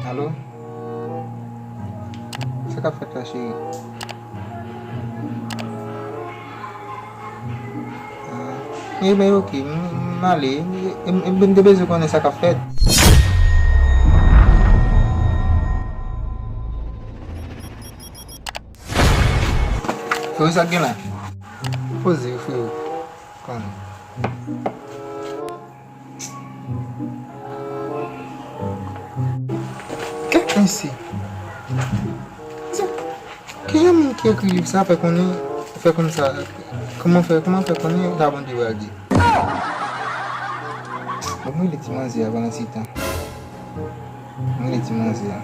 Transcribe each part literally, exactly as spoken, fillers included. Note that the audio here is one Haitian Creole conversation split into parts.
Alo? Sa k ap fèt la, cheri? Ah, e ben, oke, m, m ale. E, e, e, m te bezwen konnen sa k ap fèt. Freo, sa k gen la? Poze, freo. Konnen. Kèk mesye. Kijan moun ki ekri liv sa fè konnen, fè konn sa? Kòman fè, kòman fè konnen sa Bondye brage? Bon, mwen rele ti manzè a pandan se tan. Mwen rele ti manzè a.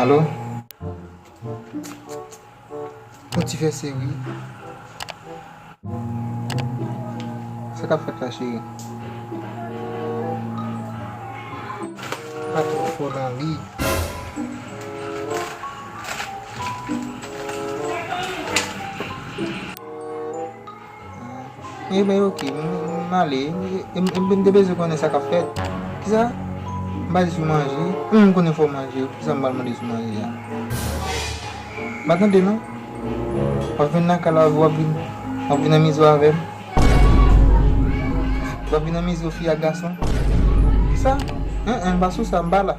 Alo? Yon ti fè seri. Sa k ap fèt la, cheri? Pa twò fò nan li. E ben, oke, m, m ale. E, e, e, m te bezwen konnen sa k ap fèt. Kisa? M pa di sou manje. M konnen fò manje. Kisa m pral mande sou manje a? M pa tande non. W ap vin nan kay la, w ap vin, w ap vin anmize w avè m. W ap vin anmize w fi ak gason. Kisa? En, en, m pa sou sa, m pa la.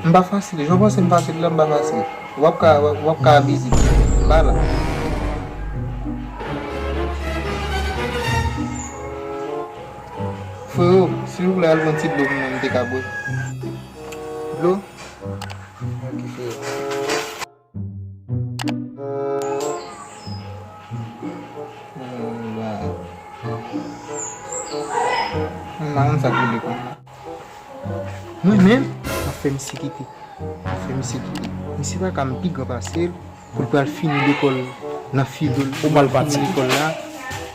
M pa fasil. Jan w panse m fasil la, m pa fasil. W ap ka, w ap, w ap ka abize m. M pa la. Freo, silvouplè, al pran ti dlo pou mwen, m te ka bwè. Dlo? Ok, freo. Mwen menm sa k rive konn la. Mwen menm, m ap fè misye kite. M ap fè misye kite. Misye pa ka, m pi gran pase l, pou l pral fini lekòl nan fidèl. Ou mal pati. Fini lekòl la.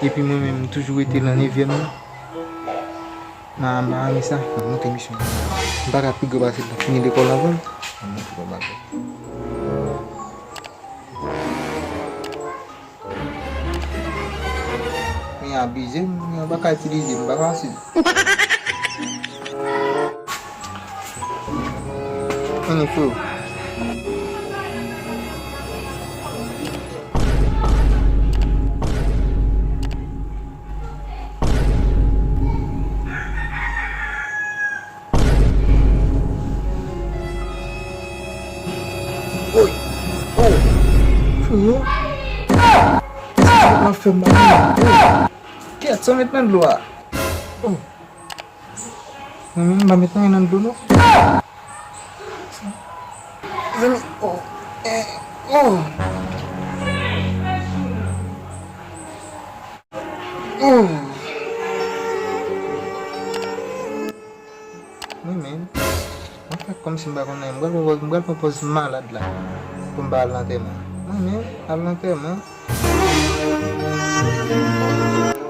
Epi mwen menm, m toujou rete nan nevyèm nan. Nan, nan, nan sa, m ap monte misyon. M pa ka pi gran pase l, fini lekòl avan. M ap monte yon bagay. Men abize m, men yo pa ka itilize m, pa fasil. Ann, freo. Woy! Oh! Freo! Ah! Ah! Sa fè mal. Oh! Kèt, sa w met nan dlo a? Oh! Mwen menm, m pa met anyen nan dlo, non. Mezanmi, oh! Eh! Oh! Oh! Mwen menm, mwen fè kòmsi m pa konn anyen. M pral pran pòz, m pral pran pòz malad la pou m pa al nan antèman. Mwen menm, al nan antèman.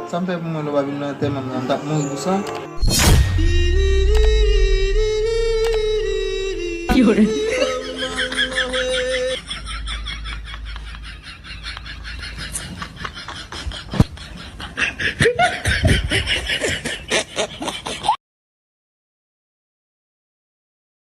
Sa m fè pou mwen lè w pa vin nan antèman m nan, m t ap mouri pou sa.